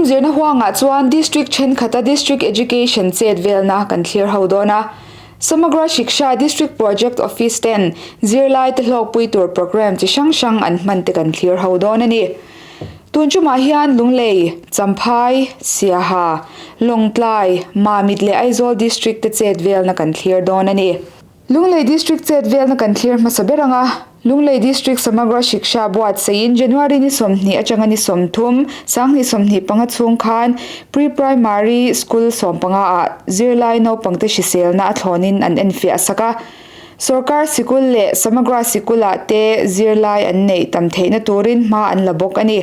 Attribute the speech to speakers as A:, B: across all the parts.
A: zirna huangah chuan District thenkhat a District Education chet velna kan thlir ho dawn a. Samagra Shiksha District Project Office ten zirlai te hlawkpui tur programme chi hrang hrang an hman te kan thlir ho dawn a ni. Tun tumah hian Lunglei, Champhai, Siaha, Lawngtlai, Mamit leh Aizawl District te chet velna kan thlir dawn a ni. Lunglei District chet velna kan thlir hmasa ber ang a, Lunglei District Samagra Shiksha buatsaihin January ni 20 atanga ni 30, 2025 chhung khan Pre-Primary School 15 ah zirlai naupangte hriselna a thlawnin an enfiah sak a. Sorkar sikul leh Samagra sikulah te zirlai an neih tam theihna turin hma an la bawk a ni.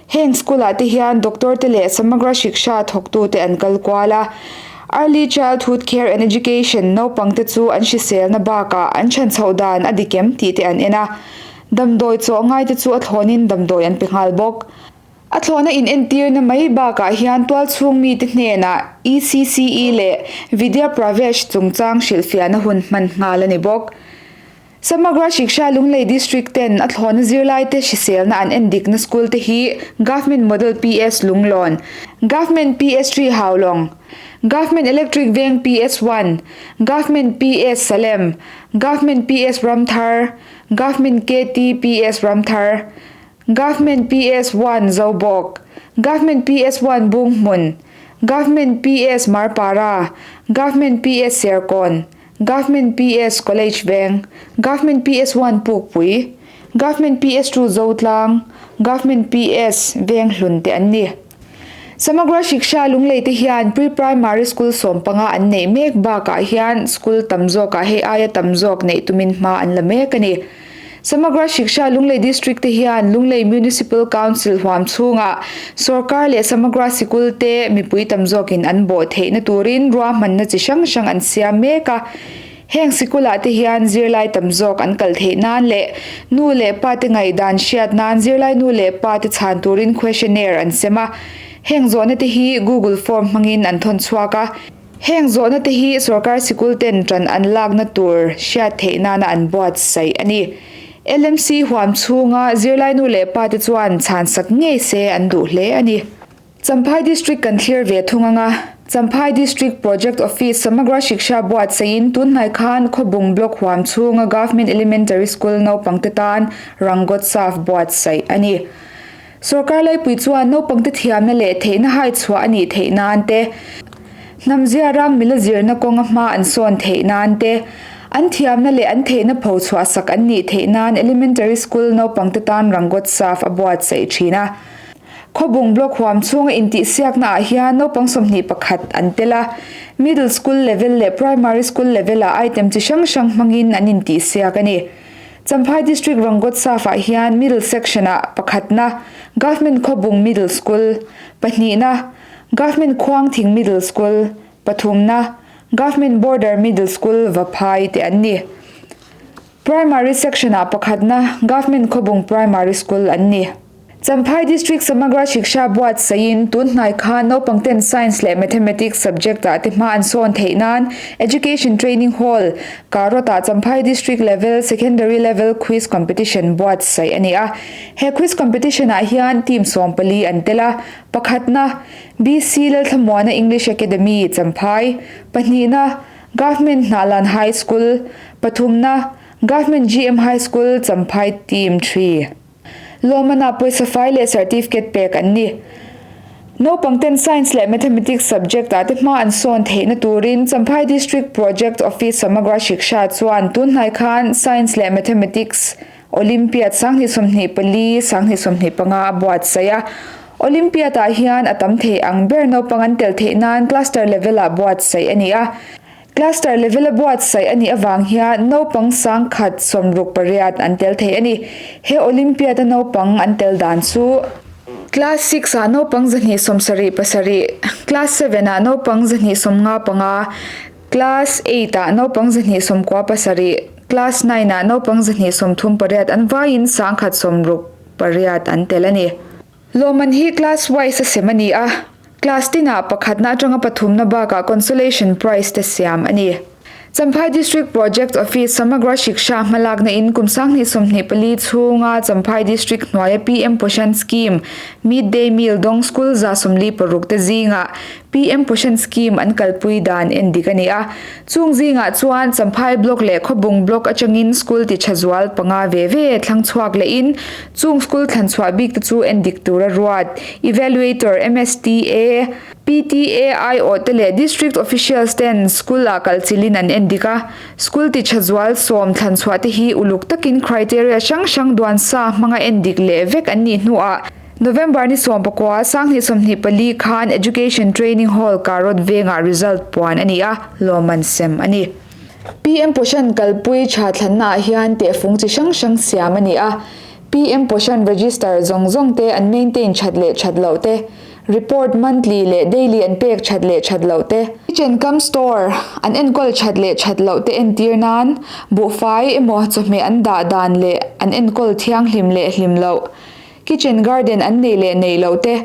A: Heng school-ah te hian doctor te leh Samagra Shiksha thawktute an kal kual a. Early Childhood Care and Education naupangte chu an hriselna bakah an chhan chhoh dan a dik em tih te an en a. Damdawi chawh ngaite chu a thlawnin damdawi an pe nghal bawk. A thlawhna inentirna mai bakah hian tualchhung mite hnenah ECCE leh Vidya Pravesh chungchang hrilhfiahna hun hman nghal a ni bawk. Samagra Shiksha Lunglei District ten a thlawhna zirlaite hriselna an endikna school te hi Government Model PS Lunglawn, Government PS3 Haulawng, Government Electric Veng PS1, Government PS Salem, Government PS Ramthar, Government KT PS Ramthar, Government PS 1 Zobawk, Government PS 1 Bunghmun, Government PS Marpara, Government PS Serkawn, Government PS College Veng, Government PS 1 Pukpui, Government PS 2 Zotlang, Government PS Venghlun te an ni. Samagra Shiksha Lunglei te hian Pre-Primary School 15 an neih mek bakah hian school tam zawkah hei aia tam zawk neih tumin hma an la mek a ni. Samagra Shiksha Lunglei District te hian Lunglei Municipal Council huam chhungah sorkar leh Samagra sikul te mipui tam zawkin an bawh theihna turin ruahmanna chi hrang hrang an siam mek a. Heng sikulah te hian zirlai tam zawk an kal theih nan leh nu leh pa te ngaihdan hriat nan zirlai nu leh pa te chhan turin questionnaire an sem a. Heng zawhna te hi Google form hmangin an thawn chhuak a. Heng zawhna te hi sorkar sikul ten tan an lakna tur hriat theih nana an buatsaih a ni. LMC huam chhunga zirlai nu leh pa te chuan chhan sak ngei se an duh hle a ni. Champhai District kan thlir ve thung anga, Champhai District Project Office Samagra Shiksha buatsaihin tunhnai khan Khawbung Block huam chhunga Government Elementary School naupangte tan Rangotsav buatsaih a ni. Sorkar laipui chuan naupangte thiamna leh theihna hai chhuah a nih theih nan te, hnamzia ram mila zirna kawnga hma an sawn theih nan te, an thiamna leh an theihna pho chhuah sak an nih theih nan Elementary School naupangte tan Rangotsav a buatsaih thin a. Khawbung Block huam chhunga intihsiakna ah hian naupang 21 an tel a, Middle School level leh Primary School level ah item chi hrang hrang hmangin an intihsiak a ni. Champhai District Rangotsav ah hian Middle Section ah pakhatna Government Khawbung Middle School, pahnihna Government Khuangthing Middle School, pathumna Government Border Middle School Vaphai te an ni. Primary Section ah pakhatna Government Khawbung Primary School an ni. Champhai District Samagra Shiksha buatsaihin tun hnai khan naupang ten Science leh Mathematics subject ah te hma an sawn theih nan Education Training Hall, Karot ah Champhai District Level Secondary Level Quiz Competition buatsaih a ni a. He quiz competition ah hian team 14 an tel a, pakhatna, BC Lalthlamuana English Academy, Champhai, pahnihna, Government Hnahlan High School, pathumna, Government GM High School, Champhai Team 3. Lawmana pawisa fai leh certificate pek an ni. Naupang ten Science leh Mathematics subject ah te hma an sawn theihna turin Champhai District Project Office Samagra Shiksha chuan tunhnai khan Science leh Mathematics Olympiad 2024, 2025 a buatsaih a. Olympiad ah hian a tam thei ang ber naupang an tel theih nan cluster level ah buatsaih a ni a. Cluster level a buatsaih a nih avang hian naupang 168 an tel thei a ni. He Olympiad a naupang an tel dan chu Class 6 ah naupang 277, Class 7 ah naupang 255, Class 8 ah naupang 297, Class 9 ah naupang 238 an vaiin 168 an tel a ni. Lawman hi class wise a sem a ni a, class tinah pakhatna atanga pathumna bakah consolation prize te siam a ni. Champhai District Project Office Samagra Shiksha hmalakna in kum 2024 chhunga Champhai District hnuaia PM Poshan Scheme Mid Day Meal dawng school 46 te zingah PM Poshan Scheme an kalpui dan en dik a ni a. Chung zingah chuan Champhai Block leh Khawbung Block atangin school ti tha zual panga ve ve thlang chhuak lehin chung school thlan chhuah bik te chu en dik tura ruat Evaluator MSTA PTA aiawh te leh District Officials ten School ah kal chilhin an en dik a, School ti tha zual sawm thlan chhuah te hi uluk takin criteria hrang hrang duan sa hmanga en dik leh vek an nih hnuah November ni 19 2024 khan Education Training Hall Karot vengah result puan a ni a, lawmman sem a ni. PM Poshan kalpui tha thlanna ah hian tehfung chi hrang hrang siam a ni a, PM Poshan register zawng zawng te an maintain that leh that loh te, Report monthly leh daily an pek that leh that loh te. Kitchen cum store an enkawl that leh that loh te entir nan buhfai emaw chawhmeh an dah dan leh an enkawl thianghlim leh hlim loh. Kitchen garden an nei leh nei loh te.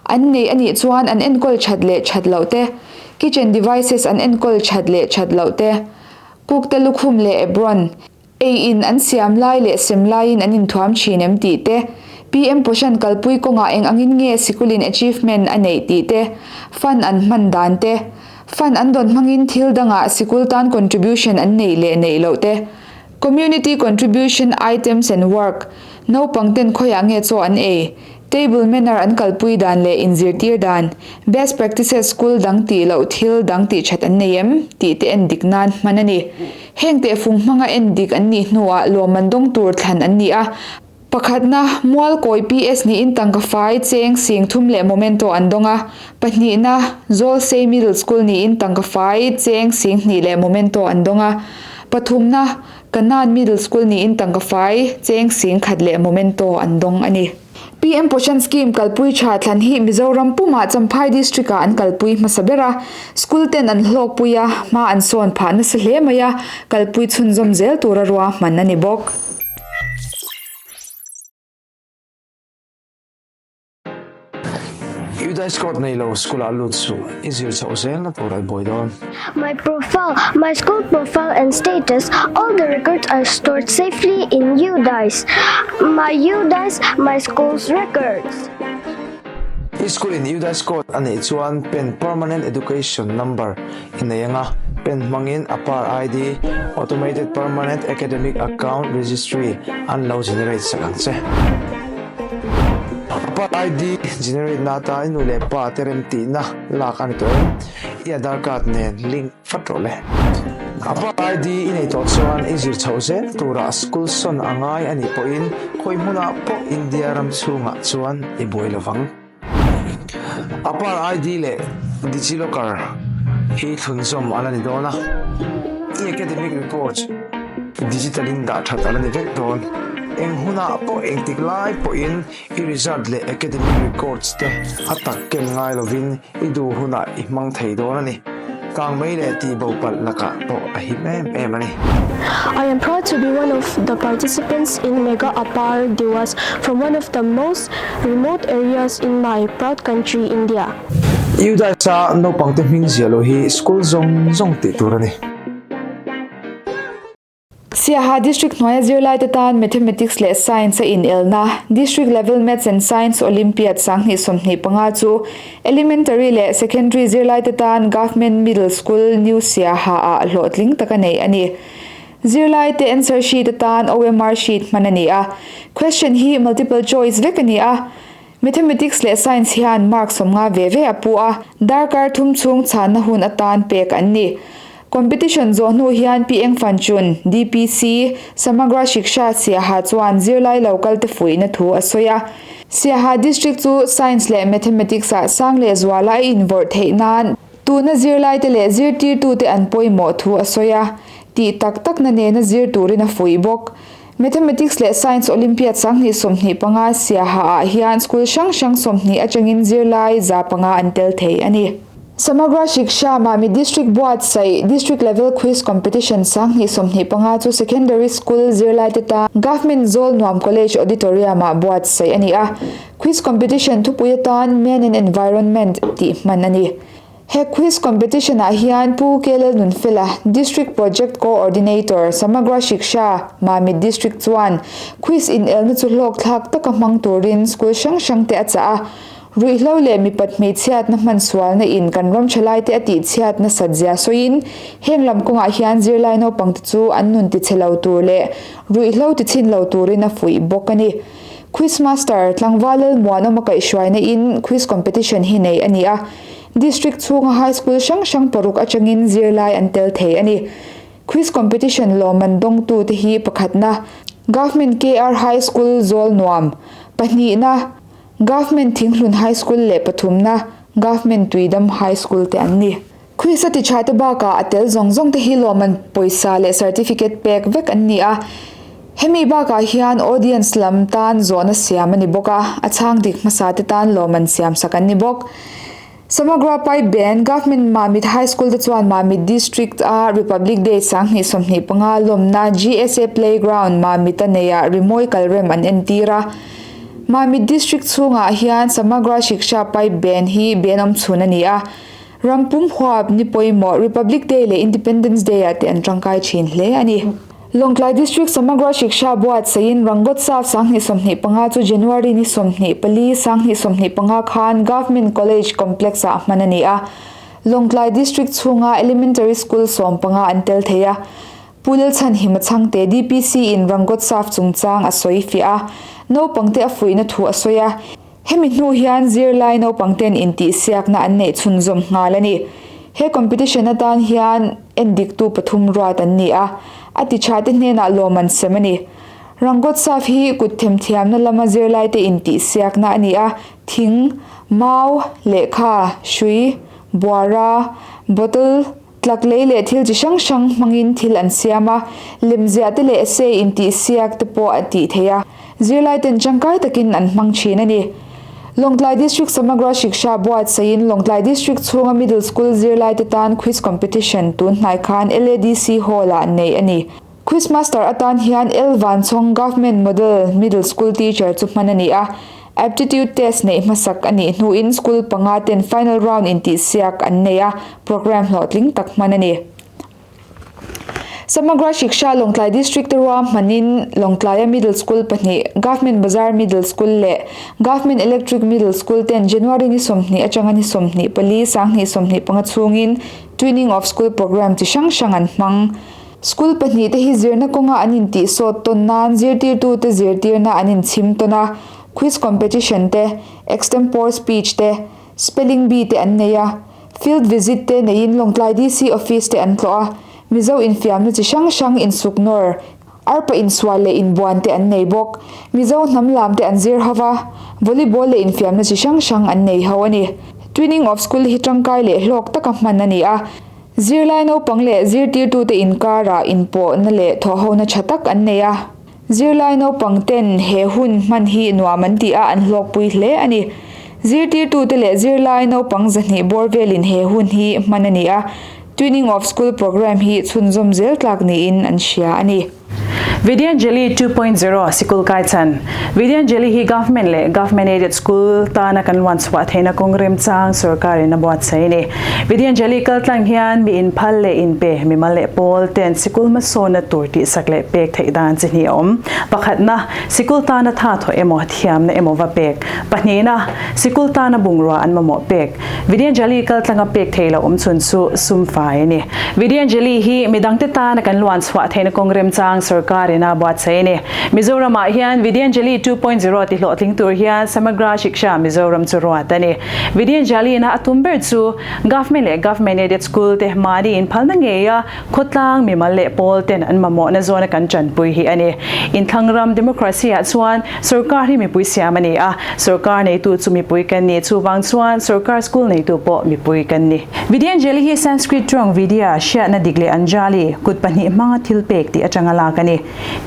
A: An nei a nih chuan an enkawl that leh that loh te. Kitchen devices an enkawl that leh that loh te. Cook te lukhum leh apron. Ei in an siam lai leh sem laiin an inthuam thin em tih te, PM Poshan kalpui kawngah eng angin nge sikulin achievement a neih tih te, fund an hman dan te, fund an dawn hmangin thil dangah sikul tan contribution an neih leh neih loh te, community contribution items and work, naupang ten khawiah nge chaw an ei, table manner an kalpui dan leh inzirtir dan, best practices school dang tih loh thil dang tih that an nei em tih te en dik nan hman a ni. Heng tehfung hmanga en dik an nih hnuah lawmman dawng tur thlan an ni a. Pakhatna, Mualkawi PS niin tangka fai cheng sing thum leh momento an dawng a. Pahnihna, Zawlsei Middle School niin tangka fai cheng sing hnih leh momento an dawng a. Pathumna, Kanan Middle School niin tangka fai cheng sing khat leh momento an dawng a ni. PM Poshan Scheme kalpui tha thlan hi Mizoram pumah Champhai District-ah an kalpui hmasa ber a, school ten an hlawkpui a, hma an sawn phah nasa hle mai a, kalpui chhunzawm zel tura ruahman a ni bawk.
B: UDISE code nei lo school ah lut suh, i zir chhoh zel na tur an buai dawn.
C: My profile, my school profile and status, all the records are stored safely in UDISE. My UDISE, my school's records.
B: I school in UDISE code a neih chuan pen Permanent Education Number i nei anga, pen hmangin APAR ID, Automated Permanent Academic Account Registry, an lo generate sak ang che. APAR ID generate na atan i nu leh pa te remtihna lak a ni tawh em? I Aadhaar card nen link vat rawh le. APAR ID i nei tawh chuan i zir chhoh zel turah school sawn a ngai a nih pawhin khawi hmunah pawh India ram chhungah chuan i buai lo vang. APAR ID leh DigiLocker hi thlunzawm a la ni dawn a, i academic records digital in dah that a la ni vek dawn. Eng hunah pawh engtik lai pawhin I result leh academic records te a tak ken ngai lovin i duh hunah i hmang thei dawn a ni. Kang mai leh tih bo palh lakah pawh a him em em a ni.
D: I am proud to be one of the participants in Mega Apar Diwas from one of the most remote areas in my proud country India.
B: UDISE-a naupangte hming ziah loh hi school zawng zawng tih tur a ni.
A: Siaha District hnuaia zirlaite tan Mathematics leh Science a inelna District Level Maths and Science Olympiad 2025 chu Elementary leh Secondary zirlaite tan Government Middle School New Siaha ah hlawhtling taka neih a ni. Zirlaite answer sheet atan OMR sheet hman a ni a. Question hi multiple choice vek a ni a. Mathematics leh Science hian mark 50 ve ve a pu a, darkar thum chhung chhanna hun atan pek an ni. Competition zawh hnu hian Pi Eng Fan Chun, DPC, Samagra Shiksha Siaha chuan zirlai lo kalte fuihna thu a sawi a. Siaha District chu Science leh Mathematics ah sang leh zuala a invawrh theih nan tuna zirlaite leh zirtirtute an pawimawh thu a sawi a, tih tak takna nena zir turin a fuih bawk. Mathematics leh Science Olympiad 2025 Siaha ah hian school hrang hrang 20 atangin zirlai 500 an tel thei a ni. Samagra Shiksha Mami District buatsaih District Level Quiz Competition 2025 chu Secondary School zirlai te tan Government Zawlnuam College Auditorium ah buatsaih a ni a. Quiz Competition thupui atan Man and Environment tih hman a ni. He quiz competition ah hian Pu Kelel Nunfela, District Project Co-ordinator, Samagra Shiksha, Mamit District chuan quiz inelna chu hlawkthlak taka hmang turin school hrang hrang te a chah a. Ruihhlo leh mipat hmeichhiatna hman sualna in kan ram thalaite a tihchhiat nasat zia sawiin heng lam kawngah hian zirlai naupangte chu an nun tichhe lo tur leh ruihhlo tichhin lo turin a fuih bawk a ni. Quiz Master Tlangval Lalmuanawma kaihhruaina in quiz competition hi nei a ni a, District chhunga High School hrang hrang paruk atangin zirlai an tel thei a ni. Quiz competition lawmman dawngtute hi pakhatna, Government KR High School Zawlnuam, pahnihna, Government Thinghlun High School leh pathumna, Government Tuidam High School te an ni. Quiz a ti tha te bakah a tel zawng zawng te hi lawmman pawisa leh certificate pek vek an ni a. Hemi bakah hian audience lam tan zawhna siam a ni bawk a, a chhang dik hmasa te tan lawmman siam sak an ni bawk. Samagra Pipe Band, Government Mamit High School te chuan Mamit District a Republic Day 2025 lawmna GSA Playground Mamit a neiah rimawi kalrem an entir a. Mamit District chhungah hian Samagra Shiksha Pipe Band hi band awmchhun a ni a. Ram pum huap ni pawimawh Republic Day leh Independence Day ah te an tangkai thin hle a ni. Lawngtlai District Samagra Shiksha buatsaihin Rangotsav 2025 chu January ni 24, 2025 khan Government College Complex ah hman a ni a. Lawngtlai District chhunga Elementary School 15 an tel thei a. Pu Lalchhanhima chhangte DPC in Rangotsav chungchang a sawi fiah a, naupangte a fuihna thu a sawi a. Hemi hnu hian zirlai naupangten intihsiakna an neih chhunzawm nghal a ni. He competition atan hian endiktu pathum ruat an ni a, a ti tha te hnenah lawm an sem a ni. Rangotsav hi kut themthiamna lama zirlaite intihsiakna a ni a, thing, mau, lehkha, hrui, buara, bottle, tlak lei leh thil chi hrang hrang hmangin thil an siam a, lemziah te leh essay intihsiak te pawh a tih theih a, zirlaiten tangkai takin an hmang thin a ni. Lawngtlai District Samagra Shiksha buatsaihin Lawngtlai District chhunga Middle School zirlaite tan Quiz Competition tun hnai khan LADC Hall-ah neih a ni. Quiz Master atan hian L Vanchhawng Government Model Middle School teacher chu hman a ni a, Aptitude Test neih hmasak a nih hnuin school panga ten final round intihsiak an nei a, programme hlawhtling tak hman a ni. Samagra Shiksha Lawngtlai District te ruahmanin Lawngtlaia Middle School pahnih, Government Bazar Middle School leh Government Electric Middle School ten January ni 20 atanga ni 24, 2025 chhungin Twinning of School programme chi hrang hrang an hmang. School pahnih te hi zirna kawnga an intih sawt tawn nan zirtirtute zirtirna an inchhim tawn a, quiz competition te, extempore speech te, spelling bee te an nei a, field visit te neiin Lawngtlai DC office te an tlawh a, Mizo infiamna chi hrang hrang insuk nawr, arpa insual leh inbuan te an nei bawk. Mizo hnam lam te an zir ho va, volleyball leh infiamna chi hrang hrang an nei ho a ni. Twinning of school hi tangkai leh hlawk taka hman a ni a. Zirlai naupang leh zirtirtute inkarah inpawhna leh thawhhona tha tak an nei a. Zirlai naupang ten he hun hman hi nuam an ti a, an hlawkpui hle a ni. Zirtirtute leh zirlai naupang zahnih bawr velin he hun hi hman a ni a, Twinning of School programme hi chhunzawm zel tlak niin an hria a ni.
E: Vidyanjali 2.0 Sikul kai chhan Vidyanjali hi Government leh Government Aided School tana kan luan chhuah theihna kawng remchang sorkarin a buatsaih a ni. Vidyanjali kaltlang hian mi inphal leh inpe, mimal leh pawl ten sikul hmasawnna tur tihsak leh pek theih dan chi hnih a awm. Pakhatna, sikul tana tha thawh emaw, thiamna emaw va pek. Pahnihna, sikul tana bungrua an mamawh pek. Vidyanjali kaltlanga pek thei lo awm chhun chu sum fai a ni. Vidyanjali hi midangte tana kan luan chhuah theihna kawng remchang sorkarin a buatsaih a ni. Mizoramah hian Vidyanjali 2.0 ti hlawhtling tur hian Samagra Shiksha Mizoram chu ruat a ni. Vidyanjali ina a tum ber chu Government leh Government Aided School te mahni inphalna ngeia Khawtlang mimal leh pawl ten an mamawhna zawna kan tanpui hi a ni. Inthlang ram democracy ah chuan sorkar hi mipui siam a ni a, sorkar neitu chu mipui kan ni, chuvang chuan sorkar school neitu pawh mipui kan ni. Vidyanjali hi Sanskrit tawng Vidya, hriatna dik leh Anjali, kut pahnih hmanga thil pek tih atanga lak a ni.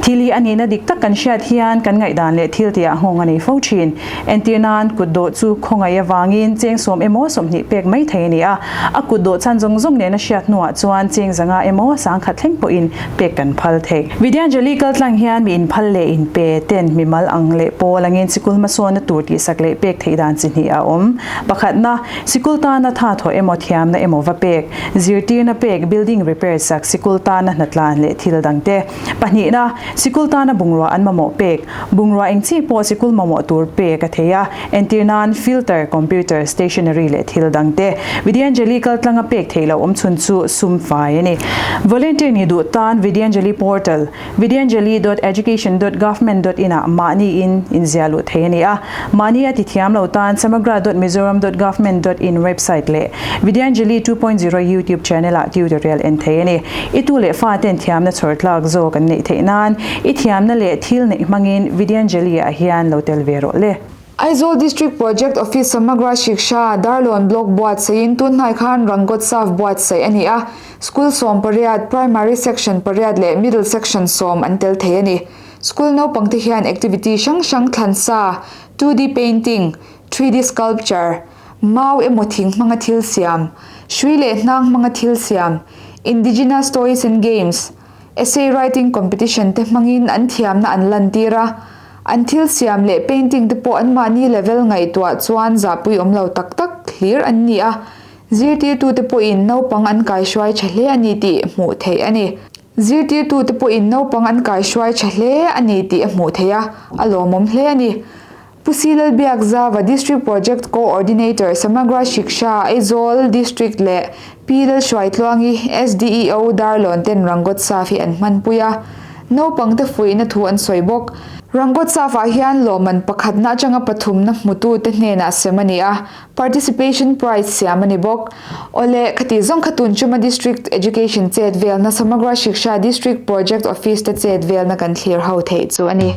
E: Thil hi a nihna dik tak kan hriat hian kan ngaihdan leh thil tihah nghawng a nei fo thin. Entir nan, kutdawh chu khawngaih avangin cheng sawm emaw sawmhnih pek mai thei a ni a, a kutdawh chhan zawng zawng nena hriat hnuah chuan cheng zanga emaw sangkhat thleng pawhin pek kan phal thei. Vidyanjali kaltlang hian mi inphal leh inpe ten mimal ang leh pawl angin sikul hmasawnna tur tihsak leh pek theih dan chi hnih a awm. Pakhatna, sikul tana tha thawh emaw thiamna emaw va pek, zirtirna pek, building repair sak, sikul tana hnatlan leh thil dangte. Pahnihna, sikul tana bungrua an mamawh pek, bungrua eng chi pawh sikul mamawh tur pek a thei a, entir nan filter, computer, stationery leh thil dangte. Vidyanjali kaltlanga pek theih loh awmchhun chu sum fai a ni. Volunteer nih duh tan Vidyanjali portal, vidyanjali dot education dot government dot in ah mahni in inziah luh thei a ni a. Mahni a tithiam lo tan samagra dot mizoram dot government dot in website leh Vidyanjali 2.0 YouTube channel ah tutorial en thei a ni. I tu leh fa ten thiamna chhawr tlak zawk an neih theih nan i thiamna leh thil neih hmangin Vidyanjali ah hian lo tel ve rawh le.
A: Aizawl District Project Office Samagra Shiksha, Darlawn Block buatsaihin tun hnai khan Rangotsav buatsaih a ni a, School 18, Primary Section pariat leh Middle Section sawm an tel thei a ni. School naupangte hian activity hrang hrang thlan sa, 2D painting, 3D sculpture, mau emaw thing hmanga thil siam, hrui leh hnang hmanga thil siam, indigenous toys and games, essay writing competition te hmangin an thiamna an lantir a, an thil siam leh painting te pawh anmahni level ngaihtuah chuan zahpui awm lo tak tak hlir an ni a, zirtirtute pawhin naupang an kaihruai tha hle a ni tih hmuh theih a ni. Zirtirtute pawhin naupang an kaihruai tha hle a ni tih a hmuh theih a, a lawmawm hle a ni. Pu Si Lalbiakzava District Project Co-ordinator Samagra Shiksha Aizawl District leh Pi Lalhruaitluangi SDEO Darlawn ten Rangotsav hi an hmanpui a, naupangte fuihna thu an sawi bawk. Rangotsav ah hian lawmman pakhatna atanga pathumna hmutute hnenah sem a ni a, Participation Prize siam a ni bawk. Awle, khati zawng kha tun chuma District Education chet velna Samagra Shiksha District Project Office te chet velna kan thlir ho theih chu a ni.